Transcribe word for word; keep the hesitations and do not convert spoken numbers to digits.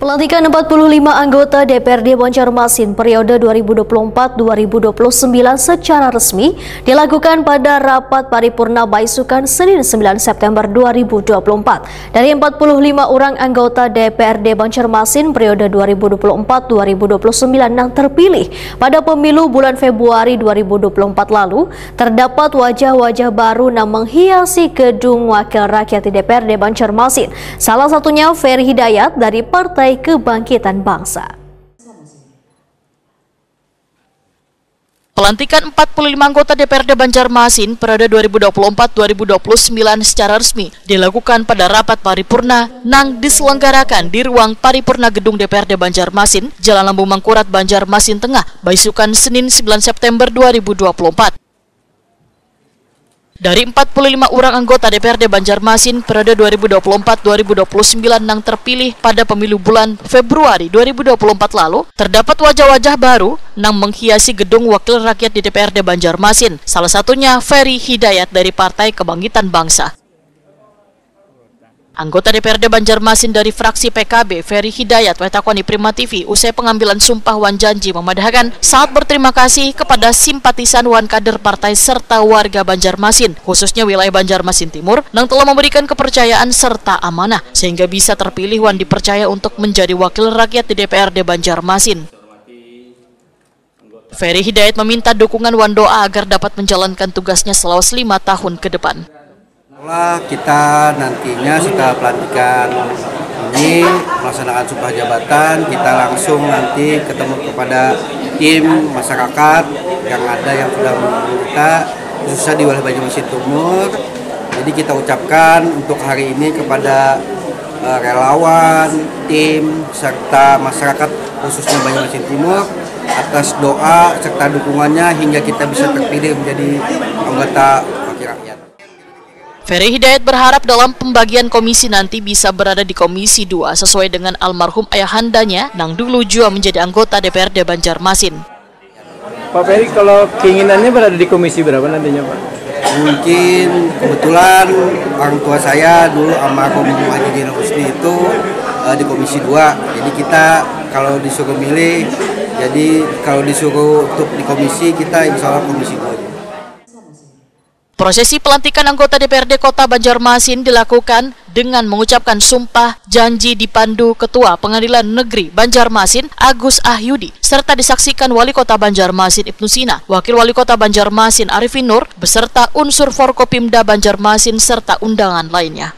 Pelantikan empat puluh lima anggota D P R D Banjarmasin periode dua ribu dua puluh empat dua ribu dua puluh sembilan secara resmi dilakukan pada rapat paripurna baisukan Senin sembilan September dua ribu dua puluh empat. Dari empat puluh lima orang anggota D P R D Banjarmasin periode dua ribu dua puluh empat dua ribu dua puluh sembilan nang terpilih pada pemilu bulan Februari dua ribu dua puluh empat lalu, terdapat wajah-wajah baru nang menghiasi gedung wakil rakyat di D P R D Banjarmasin. Salah satunya Ferry Hidayat dari Partai Kebangkitan Bangsa. Pelantikan empat puluh lima anggota D P R D Banjarmasin periode dua ribu dua puluh empat dua ribu dua puluh sembilan secara resmi dilakukan pada rapat paripurna nang diselenggarakan di ruang paripurna gedung D P R D Banjarmasin, Jalan Lambung Mangkurat, Banjarmasin Tengah, baisukan Senin sembilan September dua ribu dua puluh empat. Dari empat puluh lima orang anggota D P R D Banjarmasin periode dua ribu dua puluh empat dua ribu dua puluh sembilan nang terpilih pada pemilu bulan Februari dua ribu dua puluh empat lalu, terdapat wajah-wajah baru nang menghiasi gedung wakil rakyat di D P R D Banjarmasin, salah satunya Ferry Hidayat dari Partai Kebangkitan Bangsa. Anggota D P R D Banjarmasin dari fraksi P K B, Ferry Hidayat, wayah takoni Prima T V usai pengambilan sumpah wan janji, memadahakan sangat berterima kasih kepada simpatisan wan kader partai serta warga Banjarmasin, khususnya wilayah Banjarmasin Timur, nang telah memberikan kepercayaan serta amanah sehingga bisa terpilih wan dipercaya untuk menjadi wakil rakyat di D P R D Banjarmasin. Ferry Hidayat meminta dukungan wan doa agar dapat menjalankan tugasnya selawas lima tahun ke depan. Setelah kita nantinya setelah pelantikan ini melaksanakan sumpah jabatan, kita langsung nanti ketemu kepada tim masyarakat yang ada yang sudah menunggu kita, khususnya di wilayah Banjarmasin Timur. Jadi kita ucapkan untuk hari ini kepada eh, relawan, tim, serta masyarakat khususnya Banjarmasin Timur atas doa serta dukungannya hingga kita bisa terpilih menjadi anggota wakil rakyat. Ferry Hidayat berharap dalam pembagian komisi nanti bisa berada di Komisi dua sesuai dengan almarhum ayahandanya nang dulu jua menjadi anggota D P R D Banjarmasin. Pak Ferry, kalau keinginannya berada di komisi berapa nantinya, Pak? Mungkin kebetulan orang tua saya dulu almarhum Haji Zainal Husni itu uh, di Komisi dua. Jadi kita kalau disuruh milih, jadi kalau disuruh untuk di komisi, kita insya Allah Komisi dua. Prosesi pelantikan anggota D P R D Kota Banjarmasin dilakukan dengan mengucapkan sumpah janji dipandu Ketua Pengadilan Negeri Banjarmasin Agus Ahyudi serta disaksikan Wali Kota Banjarmasin Ibnu Sina, Wakil Wali Kota Banjarmasin Arifin Nur beserta unsur Forkopimda Banjarmasin serta undangan lainnya.